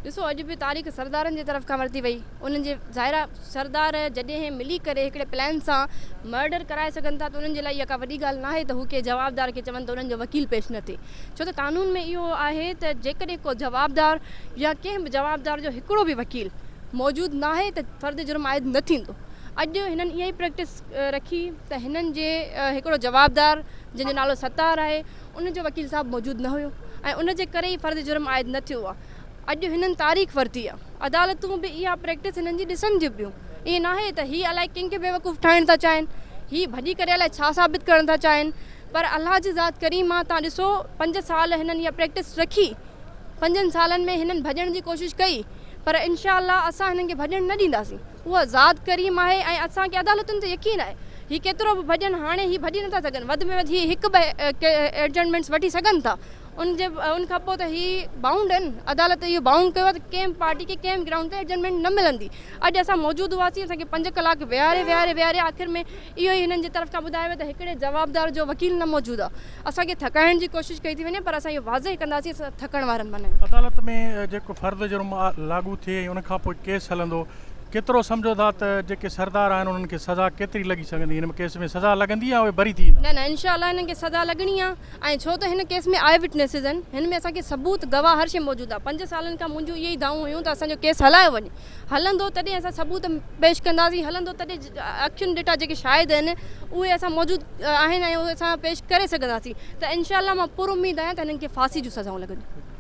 ڏسو اڄ به تاريخ سردارن جي طرف کان ورتي وئي انهن جي ظاهر آ سردار جڏهن ملي ڪري هڪڙي پلان سان مرڊر ڪرائي سگهن ٿا ته انهن جي لاء اها ڪا وڏي ڳالهه ناهي ته هو ڪنهن جوابدار کي چون ته انهن جو وڪيل پيش نه ٿئي ڇو ته قانون ۾ اهو آهي ته جيڪڏهن ڪو جوابدار يا ڪنهن به جوابدار جو هڪڙو به وڪيل موجود ناهي ته فرد جرم عائد نه ٿيندو اڄ هنن اها ئي پريڪٽس رکي ته هنن جي هڪڙو جوابدار جنهن جو نالو ستار آهي ان جو وڪيل صاحب موجود نه هيو ۽ ان جي ڪري ئي فرد جرم عائد نه ٿيو آهي اڄ هنن تاريخ ورتي آ. عدالتون به اها پريڪٽس هنن جي ڏسن ٿيون پيون. ائين ناهي ته هي الائي ڪنهن کي بيوقوف ٺاهڻ ٿا چاهين. هي ڀڄي ڪري الائي ڇا ثابت ڪرڻ ٿا چاهين. پر الله جي ذات ڪريم آ تان ڏسو پنج سال هنن اها پريڪٽس رکي. پنجن سالن ۾ هنن ڀڄڻ جي ڪوشش ڪئي. پر انشاء الله اسان هنن کي ڀڄڻ نه ڏينداسين. اها ذات ڪريم آهي ۽ اسان کي عدالتن تي يقين آهي. هي ڪيترو به ڀڄن هاڻي هي ڀڄي نٿا سگهن. وڌ ۾ وڌ هي هڪ ٻه ايڊجرنمينٽس وٺي سگهن ٿا. ان جي ان کان پوء ته هي بائونڊ آهن عدالت اهو بائونڊ ڪيو آهي ته ڪنهن به پارٽي کي ڪنهن به گرائونڊ تي ايڊجرنمينٽ نه ملندي اڄ اسان موجود هئاسين اسان کي پنج ڪلاڪ ويهاري ويهاري ويهاري آخر ۾ اهو ئي هنن جي طرف کان ٻڌايو ويو ته هڪڙي جوابدار جو وڪيل نه موجود آهي اسان کي ٿڪائڻ جي ڪوشش ڪئي ٿي وڃي پر اسان اهو واضح ڪنداسين اسان ٿڪڻ وارن مان نه آهيون. عدالت ۾ جيڪو فرد جرم لاڳو ٿئي ۽ ان کان پوء ڪيس هلندو ڪيترو سمجهو ٿا ته جيڪي سردار آهن انهن کي سزا ڪيتري لڳي سگهندي هن ڪيس ۾ سزا لڳندي يا اهي بري ٿي ويندا؟ نه نه انشاء الله هنن کي سزا لڳڻي آهي ۽ ڇو ته هن ڪيس ۾ آء وٽنيسز آهن، هن ۾ اسان کي ثبوت، گواهه هر شيء موجود آهي، پنج سالن کان منهنجون اهي ئي دانهون هيون ته اسان جو ڪيس هلايو وڃي، هلندو تڏهن اسان ثبوت پيش ڪنداسين، هلندو تڏهن اکين ڏٺا جيڪي شاهد آهن اهي اسان موجود آهن ۽ اهي اسان پيش ڪري سگهنداسين ته انشاء الله مان پر اميد آهيان ته هنن کي ڦاسي جون سزائون لڳنديون.